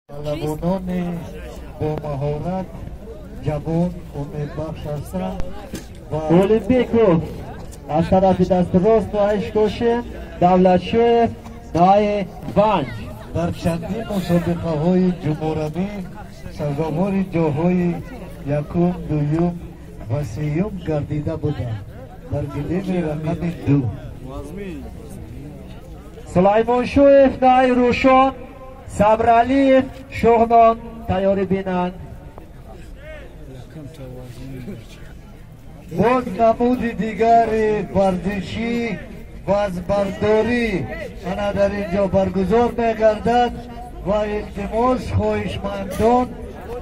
Паҳлавонони бо маҳорат, ҷавон, умедбахш ҳастанд. Олимбеков аз тарафи дасти рост ноҳияи Ишкошим, Давлатшоев ноҳияи Ванҷ. Дар чандин мусобиқаҳои ҷумҳуравӣ сазовори ҷойҳои якум, дуюм ва сеюм гардида буданд дар гилеми рақами 2. Сулаймоншоев ноҳияи Рӯшон, Сабралиев Шоҳнон тайёрӣ бинанд. Боз намуди дигари варзишӣ вазбардорӣ ана дар ин ҷо баргузор мегардад ва илтимос хоҳишмандон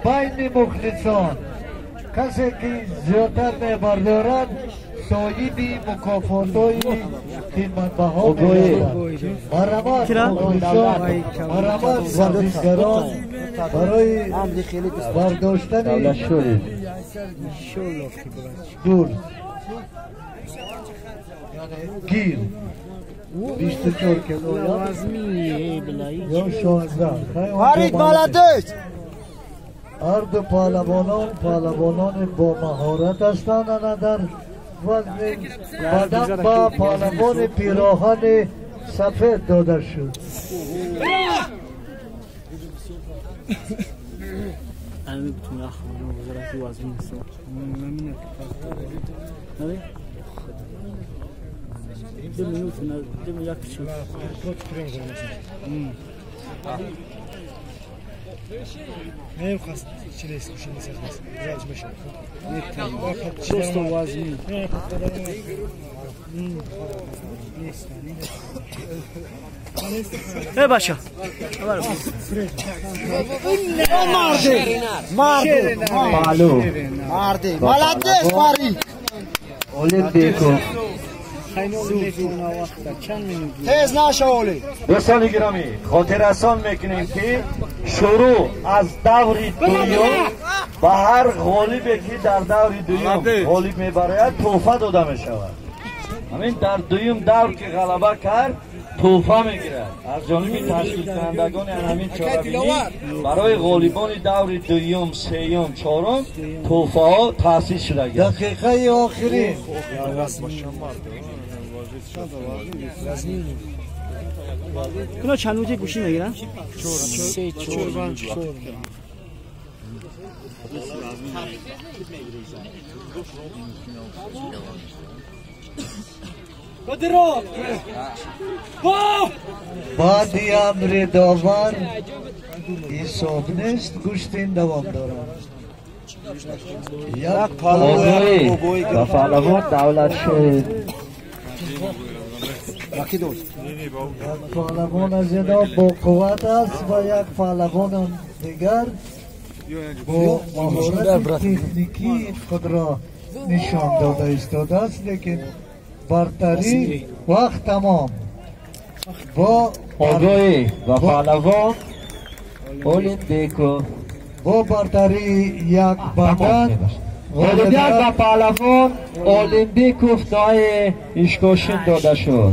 байни мухлисон касе ки зиёдтар мебардорад соҳиби мукофотҳои қиматбаҳо мегардад. Марҳамат мухлисон, марҳамат варзишгарон барои бардоштани гул, гир 24 кило ё 16. Фарид, молодец! Ҳар ду паҳлавонон паҳлавонони бо маҳорат ҳастанд. Ана дар вазни бадан ба паҳлавони пироҳани сафед дода шуд. Марди, молодец, Фарид! Олимбеков. Тез наша, Оли! Дӯстони гиромӣ, хотиррасон мекунем, ки шурӯъ аз даври дуюм ба ҳар ғолибе ки дар даври дуюм ғолиб мебарояд, тӯҳфа дода мешавад. Ҳамин дар дуюм давр ки ғалаба кард, тӯҳфа мегирад аз ҷониби ташкилкунандагони ҳамин чорабинӣ. Барои ғолибони даври дуюм, сеюм, чорум тӯҳфаҳо таъсис шудагист. Дақиқаи охирин. Куно чанд минути гӯшӣ мегиранд? 3, 4, 5. Баъди амри довар ҳисоб нест, гӯштин давом дорад. Як Огоҳӣ ба паҳлавон Давлатшоев. Як паҳлавон аз ино бо қувват аст ва як паҳлавонам дигар бо маҳорати техникии худро нишон дода истодааст, лекин бартарӣ вақт тамом. Бо Огоҳӣ ба паҳлавон Олимбеков. Бо бартарии як бадан ғолибият ба паҳлавон Олимбеков ноҳияи Ишкошим дода шуд.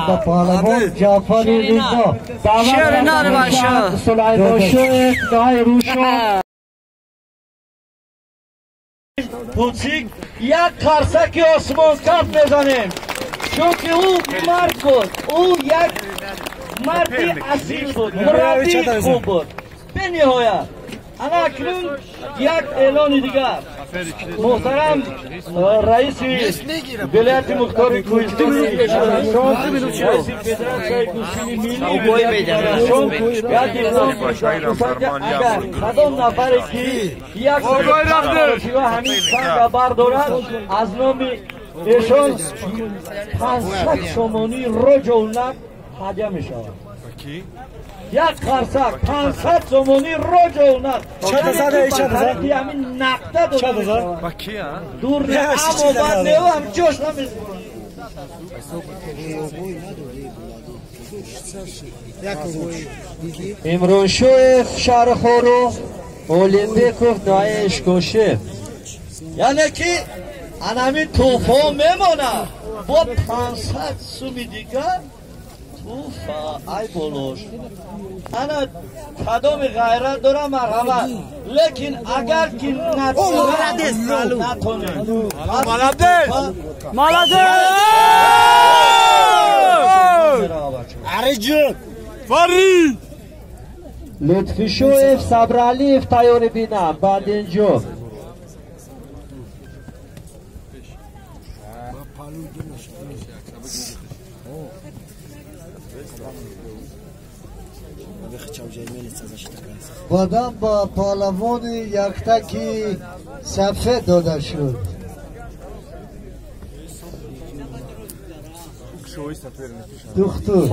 Ба паҳлавон Ҷаъфари Ризо. Даъват Сулаймоншоев ноҳияи Рӯшон. Путсик як қарсаки осмонкаф мезанем, чунки ӯ мард буд, ӯ як марди асил буд, мураббии хуб буд бениҳоят. Ана акнун як эълони дигар. Муҳтарам раиси вилояти мухтори Кӯҳистони Бадахшон, раиси федератсияи гӯштини миллии вилояти Бадахшон як эълон агар кадом нафаре ки як маротиба ҳамин санга бардорад, аз номи эшон 500 сомонӣ роҷолнак ҳадя мешавад. Як қарсак 500 сомонӣ роҷолнак. Ҳамин нақда дода мешавад. Дур не, амо бад неу ҳам ҷош намесупорад. Имроншоев шаҳри Хоруғ, Олимбеков ноҳияи Ишкошим. Яъне ки ана ҳамин тӯҳфаҳо мемонад бо 500 суми дигар. Уфа, ай болош. Ана кадоми ғайрат дора марҳамат. Лекин агар ки натонем. Молодец! Молодец! Ариҷон! Фарид! Лутфишоев Сабралиев тайёри бинам баъд инҷо. Баъдан ба паҳлавони яктаки сафед дода шуд. Духтур.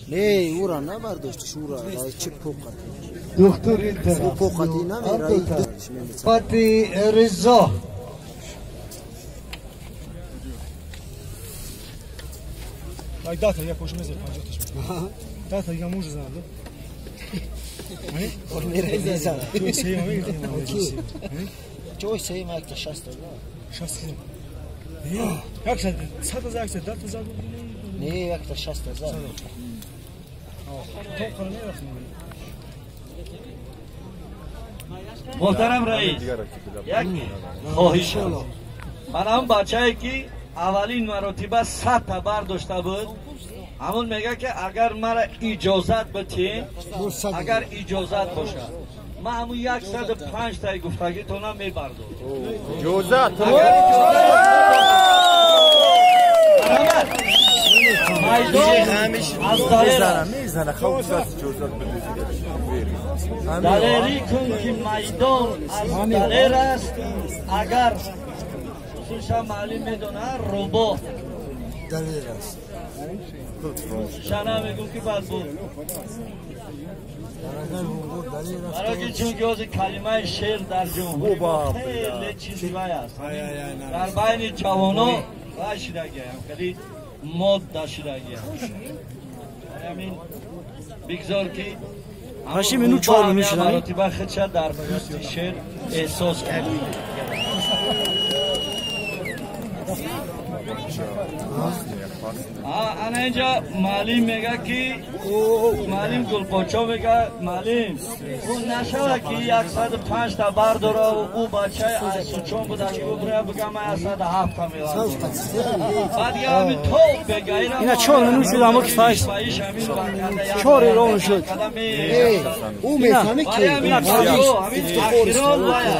Не, ура набардошти, шура, чи поқати. Духтур ин тараф. Поқати намераи. Фати Ризо. Так, дата, я пошел мезер, панҷоҳ. Дата, я мужа знаю, да? Он мерай мезан. Чой сеюм мегирифтем. Чой сеюм якта шаст, да? Шаст. Не, як сад, сад аз як сад, дата зад. Не, якта шаст зад. То қара мерафтем. Муҳтарам раис, як хоҳиш аст. Ман ҳам бачае ки аввалин маротиба 100 та бардошта буд, ҳамон мега ки агар мара иҷозат битем, агар иҷозат бошад, ман ҳамун 105 таи гуфтагитона мебардорам. Иҷозат! Марҳамат. Майдон аз далер аст. Мезана, хавф аст иҷозат бидиҳед. Далерӣ кун ки майдон аз далер аст. Агар хусусан маълим медонад, рӯбоҳ Далер аст. Шана мегӯм ки баъд буд. Агар рӯбоҳ далер аст. Барои чунки ҳозир калимаи шер дар ҷумҳурӣ хеле чизи вай аст. Дар байни ҷавоно вай шидагиам, хеле модда шидагиам. Ҳамин бигзор ки Ҳаши минут чор минут шуда. Маротиба худша дар пӯсти шер эҳсос кунад. Ана инҷа маълим мега ки маълим Гулпочо мега, маълим ӯ нашава ки 105 та бардора, ӯ бачаи айсучон буда ки ӯ бирая бига ман 107 та мебардорам. Баъд дига ҳамин то бега Ина чор минут шуд, аммо кифоя шуд. Чор эрон шуд. Ӯ мефаҳмӣ ки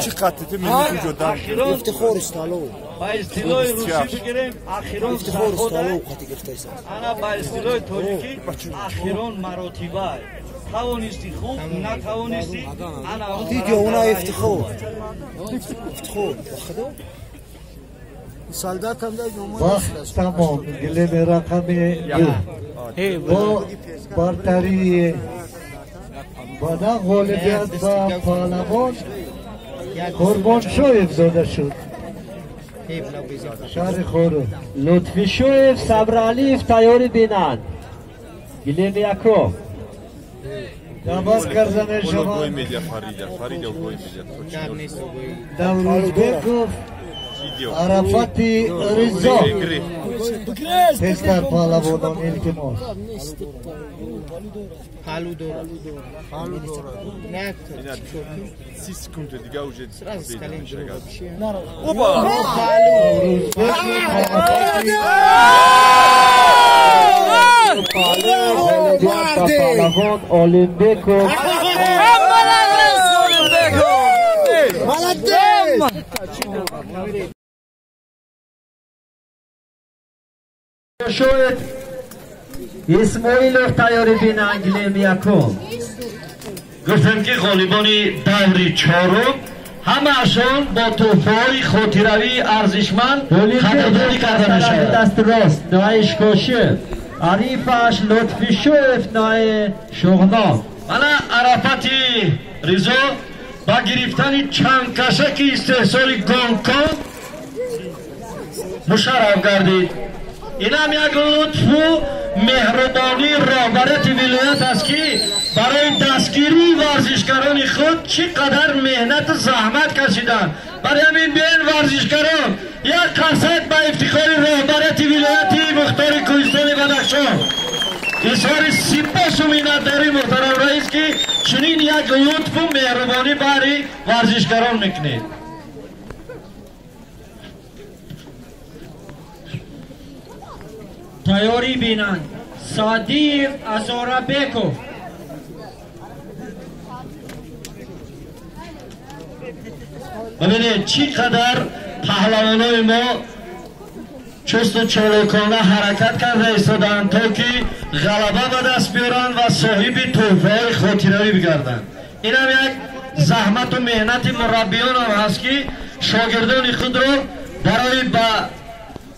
Чӣ қатти ту минути ҷо дар Ифтихор Сталов. Ба истилоҳи русӣ бигирем, ахирон Ифтихор сархода. Сталов қати гирифтааст. Ана ба истилоҳи тоҷикӣ ахирон маротиба. Тавонисти хуб, натавонисти ана он Диди она Ифтихор. Ифтихор. Ба худо. Солдатам да Вақт тамом. Гилеми рақами ду. Бо бартарии баъдан ғолибият ба паҳлавон Қурбоншоев дода шуд. Шаҳри Хорум. Лутфишоев Сабралиев тайёрӣ бинанд. Гилеми якум. Даъват карда Гой мешаванд медиа Фарида, Фарида гой медиа. Даврузбеков Арафати Ризо. Игры. Тезтар паҳлавонон, илтимос. Ина 30 секунд дига уже мешагад. Оба! Даврузбеков Арафати Ғолибият ба паҳлавон Олимбеков. Молодец! Шоев Исмоилов тайёрӣ бинанд, гилеми якум. Гуфтем ки ғолибони даври чорум ҳамаашон бо тӯҳфаҳои хотиравии арзишманд қадрдонӣ карда мешавад. Даст рост нои Шкошев, ҳарифаш Лутфишоев нои Шуғнон. Мана Арафати Ризо ба гирифтани чанд кашаки истеҳсоли Гонконг мушарраф гардид. Инам як лутфу меҳрубонии роҳбарияти вилоят аст ки барои дастгирии варзишгарони худ чӣ қадар меҳнату заҳмат кашиданд. Барои ҳамин биёен варзишгарон як қарсак ба ифтихори роҳбарияти вилояти мухтори Кӯҳистони Бадахшон. Изҳори сипосу миннатдорӣ муҳтарам раис, ки чунин як лутфу меҳрубонӣ баҳри варзишгарон мекунед. Тайёрӣ бинанд Садиев Азорабеков. Бибинед чӣ қадар паҳлавонои мо чусту чолокона ҳаракат карда истодаанд, то ки ғалаба ба даст биёранд ва соҳиби тӯҳфаҳои хотиравӣ бигарданд. Инам як заҳмату меҳнати мураббиёнам ҳаст, ки шогирдони худро барои ба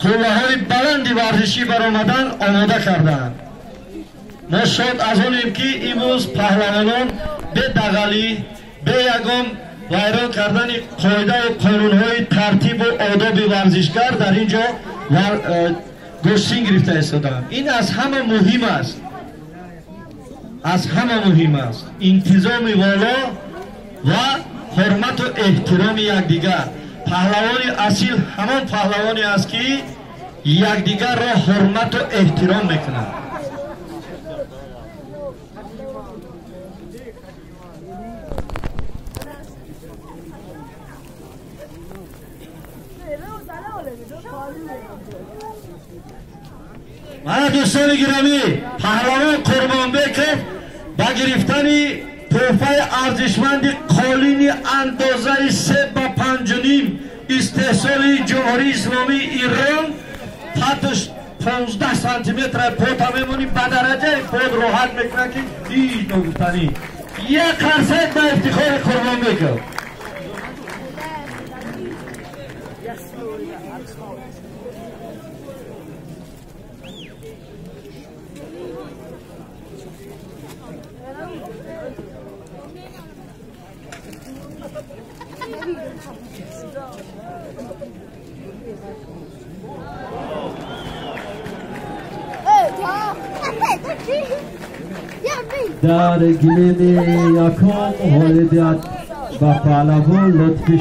қуллаҳои баланди варзишӣ баромадан омода кардаанд. Мо шод аз онем, ки имрӯз паҳлавонон бедағалӣ, бе ягон вайрон кардани қоидаву қонунҳои тартибу одоби варзишгар дар ин ҷо гӯштин гирифта истодаанд. Ин аз ҳама муҳим аст, аз ҳама муҳим аст интизоми воло ва ҳурмату эҳтироми якдигар. Паҳлавони асил ҳамон паҳлавоне аст, ки якдигарро ҳурмату эҳтиром мекунад. Мана дӯстони гиромӣ, паҳлавон Қурбонбеков ба гирифтани тӯҳфаи арзишманди қолини андозаи 3 ба 5.5 истеҳсоли Ҷумҳурии Исломии Ирон, патш 15 сантиметра пота мемонӣ, ба дараҷаи под роҳат мекунад, ки ҳеҷ ногуфтанӣ. Як қарсак ба ифтихори Қурбонбеков. Дар гилеми якум ғолибият ба паҳлавон Лутфи.